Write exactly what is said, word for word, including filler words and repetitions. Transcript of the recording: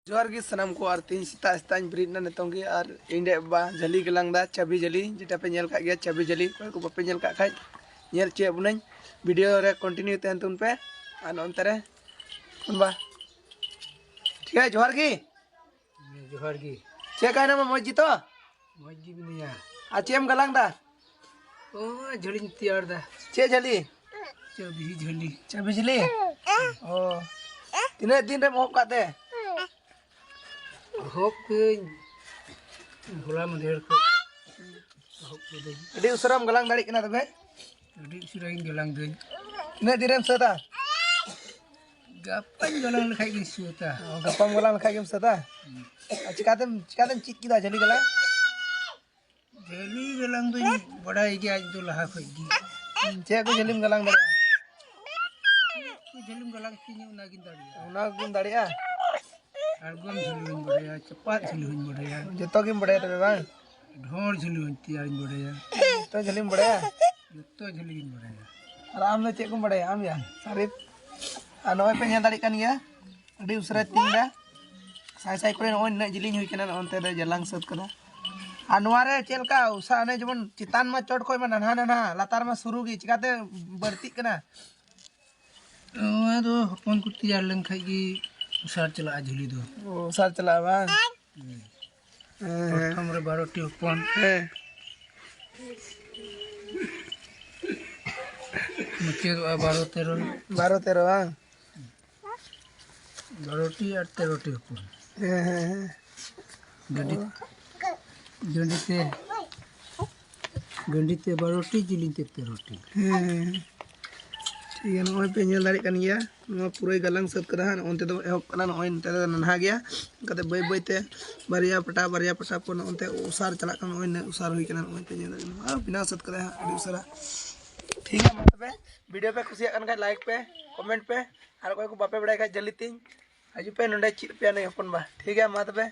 ᱡᱚᱦᱟᱨ ᱜᱮ ᱥᱟᱱᱟᱢ ᱠᱚ᱾ ᱟᱨ ᱛᱮᱦᱮᱧ ᱥᱮᱛᱟᱜ ᱥᱮᱛᱟᱜ ᱤᱧ ᱵᱮᱨᱮᱫ ᱮᱱᱟ ᱱᱤᱛᱚᱝ ᱜᱮ, ᱟᱨ ᱤᱧ ᱨᱮ ᱵᱟ ᱡᱷᱟᱹᱞᱤ ᱜᱟᱞᱟᱝ ᱫᱟ, ᱪᱟᱹᱵᱤ ᱡᱷᱟᱹᱞᱤ, ᱡᱮᱴᱟ ᱯᱮ ᱧᱮᱞ ᱠᱟᱜ ᱜᱮᱭᱟ ᱪᱟᱹᱵᱤ ᱡᱷᱟᱹᱞᱤ᱾ ᱚᱠᱚᱭ ᱠᱚ ᱵᱟᱯᱮ ᱧᱮᱞ ᱠᱟᱜ ᱠᱷᱟᱡ ᱧᱮᱞ ᱦᱚᱪᱚᱭᱮᱫ ᱵᱚᱱᱟᱹᱧ, video ᱨᱮ continue ᱛᱟᱦᱮᱱ ᱛᱟᱵᱚᱱ ᱯᱮ᱾ ᱟᱨ ᱱᱚᱱᱛᱮ ᱨᱮ ᱵᱟ, ᱴᱷᱤᱠ ᱜᱮᱭᱟ, ᱡᱚᱦᱟᱨ ᱜᱮ᱾ ᱦᱮᱸ, ᱡᱚᱦᱟᱨ ᱜᱮ᱾ ᱪᱮᱫ ᱞᱮᱠᱟ ᱦᱮᱱᱟᱢᱟ, ᱢᱚᱡᱽ ᱜᱮᱛᱚ? ᱢᱚᱡᱽ ᱜᱮ ᱢᱤᱱᱟᱹᱧᱟ᱾ ᱟᱨ ᱪᱮᱫ ᱮᱢ ᱜᱟᱞᱟᱝ ᱫᱟ? ᱚ, ᱡᱷᱟᱹᱞᱤᱧ ᱛᱮᱭᱟᱨ ᱫᱟ᱾ ᱪᱮᱫ ᱡᱷᱟᱹᱞᱤ? ᱪᱟᱹᱵᱤ ᱡᱷᱟᱹᱞᱤ᱾ ᱪᱟᱹᱵᱤ ᱡᱷᱟᱹᱞᱤ? ᱚ, ᱛᱤᱱᱟᱹᱜ ᱫᱤᱱ ᱨᱮᱢ ᱮᱦᱚᱵ ᱠᱟᱜ ᱛᱮ? ᱮᱦᱚᱵ ᱠᱟᱹᱧ ᱦᱚᱞᱟ ᱢᱟᱫᱷᱮᱨ ᱠᱷᱚᱱ ᱮᱦᱚᱵ ᱠᱟᱹᱫᱟᱹᱧ᱾ ᱟᱹᱰᱤ ᱩᱥᱟᱹᱨᱟᱢ ᱜᱟᱞᱟᱝ ᱫᱟᱲᱮᱭᱟᱜ ᱠᱟᱱᱟ ᱛᱚᱵᱮ? ᱟᱹᱰᱤ ᱩᱥᱟᱹᱨᱟ ᱜᱤᱧ ᱜᱟᱞᱟᱝ ᱫᱟᱹᱧ᱾ ᱛᱤᱱᱟᱹᱜ ᱫᱤᱱ ᱨᱮᱢ ᱥᱟᱹᱛᱟ? ᱜᱟᱯᱟᱧ ᱜᱟᱞᱟᱝ ᱞᱮᱠᱷᱟᱡ ᱜᱤᱧ ᱥᱟᱹᱛᱟ᱾ ᱚ, ᱜᱟᱯᱟᱢ ᱜᱟᱞᱟᱝ ᱞᱮᱠᱷᱟᱡ ᱜᱮᱢ ᱥᱟᱹᱛᱟ? ᱦᱩᱸ᱾ ᱟᱨ ᱪᱤᱠᱟᱛᱮᱢ, ᱪᱤᱠᱟᱛᱮᱢ ᱪᱮᱫ ᱠᱮᱫᱟ ᱡᱷᱟᱹᱞᱤ ᱜᱟᱞᱟᱝ? ᱡᱷᱟᱹᱞᱤ ᱜᱟᱞᱟᱝ ᱫᱚᱧ ᱵᱟᱰᱟᱭ ᱜᱮᱭᱟ ᱤᱧ ᱫᱚ ᱞᱟᱦᱟ ᱠᱷᱚᱡ ᱜᱮ᱾ ᱪᱮᱫ ᱠᱚ ᱡᱷᱟᱹᱞᱤᱢ ᱜᱟᱞᱟᱝ ᱫᱟᱲᱮᱭᱟᱜᱼᱟ? ᱪᱮᱫ ᱠᱚ ᱡᱷᱟᱹᱞᱤᱢ ᱜᱟᱞᱟᱝ ᱦᱚᱪᱚᱧᱟ, ᱚᱱᱟᱜᱤᱧ ᱫᱟᱲᱮᱭᱟᱜᱼᱟ᱾ ᱚᱱᱟ ᱠᱚᱜᱮᱢ ᱫᱟᱲᱮᱭᱟᱜᱼᱟ? ᱟᱬᱜᱚᱢ ᱡᱷᱟᱹᱞᱤ ᱦᱚᱸᱧ ᱵᱟᱰᱟᱭᱟ, ᱪᱟᱯᱟᱫ ᱡᱷᱟᱹᱞᱤ ᱦᱚᱸᱧ ᱵᱟᱰᱟᱭᱟ᱾ ᱡᱚᱛᱚ ᱜᱮᱢ ᱵᱟᱰᱟᱭᱟ ᱛᱚᱵᱮ ᱵᱟᱝ? ᱰᱷᱚᱸᱲ ᱡᱷᱟᱹᱞᱤ ᱦᱚᱸᱧ ᱛᱮᱭᱟᱨᱤᱧ ᱵᱟᱰᱟᱭᱟ᱾ ᱡᱚᱛᱚ ᱡᱷᱟᱹᱞᱤᱢ ᱵᱟᱰᱟᱭᱟ? ᱡᱚᱛᱚ ᱡᱷᱟᱹᱞᱤ ᱜᱤᱧ ᱵᱟᱰᱟᱭᱟ᱾ ᱟᱨ ᱟᱢ ᱫᱚ ᱪᱮᱫ ᱠᱚᱢ ᱵᱟᱰᱟᱭᱟ ᱟᱢ ᱭᱟ? ᱥᱟᱨᱤᱯ? ᱟᱨ ᱱᱚᱜᱼᱚᱭ ᱯᱮ ᱧᱮᱞ ᱫᱟᱲᱮᱭᱟᱜ ᱠᱟᱱ ᱜᱮᱭᱟ, ᱟᱹᱰᱤ ᱩᱥᱟᱹᱨᱟᱭ ᱛᱤᱧ ᱫᱟ᱾ ᱥᱟᱭ ᱥᱟᱭ ᱠᱚᱨᱮ ᱱᱚᱜᱼᱚᱭ ᱱᱩᱱᱟᱹᱜ ᱡᱤᱞᱤᱧ ᱦᱩᱭ ᱠᱟᱱᱟ, ᱱᱚᱜᱼᱚ ᱱᱚᱱᱛᱮ ᱫᱚ ᱡᱟᱞᱟᱝ ᱥᱟᱹᱛ ᱠᱟᱫᱟ᱾ ᱟᱨ ᱱᱚᱣᱟ ᱨᱮ ᱪᱮᱫ ᱞᱮᱠᱟ ᱩᱥᱟᱨ, ᱚᱱᱮ ᱡᱮᱢᱚᱱ ᱪᱮᱛᱟᱱ ᱢᱟ ᱪᱚᱴ ᱠᱷᱚᱡ ᱢᱟ ᱱᱟᱱᱦᱟ ᱱᱟᱱᱦᱟ, ᱞᱟᱛᱟᱨ ᱢᱟ ᱥᱩᱨᱩ ᱜᱮ, ᱪᱤᱠᱟᱛᱮ ᱵᱟᱹᱲᱛᱤᱜ ᱠᱟᱱᱟ? ᱱᱚᱣᱟ ᱫᱚ ᱦᱚᱯᱚᱱ ᱠᱚ ᱛᱮᱭᱟᱨ ᱞᱮᱱ ᱠᱷᱟᱡ ᱜᱮ ᱩᱥᱟᱨ ᱪᱟᱞᱟᱜᱼᱟ ᱡᱷᱟᱹᱞᱤ ᱫᱚ᱾ ᱚ, ᱩᱥᱟᱨ ᱪᱟᱞᱟᱜᱼᱟ ᱵᱟᱝ? ᱦᱩᱸ᱾ ᱦᱮᱸ, ᱦᱮᱸ᱾ ᱯᱨᱚᱛᱷᱚᱢ ᱨᱮ ᱵᱟᱨᱚ ᱴᱤ ᱦᱚᱯᱚᱱ᱾ ᱦᱮᱸ᱾ ᱢᱩᱪᱟᱹᱫᱚᱜᱼᱟ ᱵᱟᱨᱚ ᱛᱮᱨᱚ᱾ ᱵᱟᱨᱚ ᱛᱮᱨᱚ ᱵᱟᱝ? ᱵᱟᱨᱚ ᱴᱤ ᱟᱨ ᱛᱮᱨᱚ ᱴᱤ ᱦᱚᱯᱚᱱ᱾ ᱦᱮᱸ, ᱦᱮᱸ, ᱦᱮᱸ᱾ ᱰᱟᱹᱰᱤ, ᱰᱟᱹᱰᱤ ᱛᱮ, ᱰᱟᱹᱰᱤ ᱛᱮ ᱵᱟᱨᱚ ᱴᱤ, ᱡᱤᱞᱤᱧ ᱛᱮ ᱛᱮᱨᱚ ᱴᱤ᱾ ᱦᱮᱸ, ᱦᱮᱸ, ᱦᱮᱸ᱾ ᱴᱷᱤᱠ ᱜᱮᱭᱟ, ᱱᱚᱜᱼᱚᱭ ᱯᱮ ᱧᱮᱞ ᱫᱟᱲᱮᱭᱟᱜ ᱠᱟᱱ ᱜᱮᱭᱟ, ᱱᱚᱣᱟ ᱯᱩᱨᱟᱹᱭ ᱜᱟᱞᱟᱝ ᱥᱟᱹᱛ ᱠᱟᱫᱟ ᱦᱟᱸᱜ᱾ ᱱᱚᱜᱼᱚᱭ ᱱᱚᱱᱛᱮ ᱫᱚ ᱮᱦᱚᱵ ᱠᱟᱱᱟ, ᱱᱚᱜᱼᱚᱭ ᱱᱚᱱᱛᱮ ᱫᱚ ᱱᱟᱱᱦᱟ ᱜᱮᱭᱟ᱾ ᱚᱱᱠᱟᱛᱮ ᱵᱟᱹᱭ ᱵᱟᱹᱭ ᱛᱮ ᱵᱟᱨᱭᱟ ᱯᱟᱴᱟ, ᱵᱟᱨᱭᱟ ᱯᱟᱴᱟ ᱯᱚᱨ ᱱᱚᱜᱼᱚᱭ ᱱᱚᱱᱛᱮ ᱩᱥᱟᱨ ᱪᱟᱞᱟᱜ ᱠᱟᱱᱟ, ᱱᱚᱜᱼᱚᱭ ᱱᱤᱱᱟᱹᱜ ᱩᱥᱟᱨ ᱦᱩᱭ ᱠᱟᱱᱟ, ᱱᱚᱜᱼᱚᱭ ᱯᱮ ᱧᱮᱞ ᱫᱟᱲᱮᱭᱟᱜ ᱠᱟᱱᱟ᱾ ᱟᱨ ᱵᱮᱱᱟᱣ ᱥᱟᱹᱛ ᱠᱟᱫᱟᱭ ᱦᱟᱸᱜ ᱟᱹᱰᱤ ᱩᱥᱟᱹᱨᱟ᱾ ᱴᱷᱤᱠ ᱜᱮᱭᱟ, ᱢᱟ ᱛᱚᱵᱮ video ᱯᱮ ᱠᱩᱥᱤᱭᱟᱜ ᱠᱟᱱ ᱠᱷᱟᱡ like ᱯᱮ, comment ᱯᱮ, ᱟᱨ ᱚᱠᱚᱭ ᱠᱚ ᱵᱟᱯᱮ ᱵᱟᱲᱟᱭ ᱠᱷᱟᱡ ᱡᱷᱟᱹᱞᱤ ᱛᱤᱧ ᱦᱤᱡᱩᱜ ᱯᱮ, ᱱᱚᱰᱮ ᱪᱮᱫ ᱯᱮᱭᱟ ᱱᱩᱭ ᱦᱚᱯᱚᱱ ᱵᱟ᱾ ᱴᱷᱤᱠ ᱜᱮᱭᱟ, ᱢᱟ ᱛᱚᱵᱮ᱾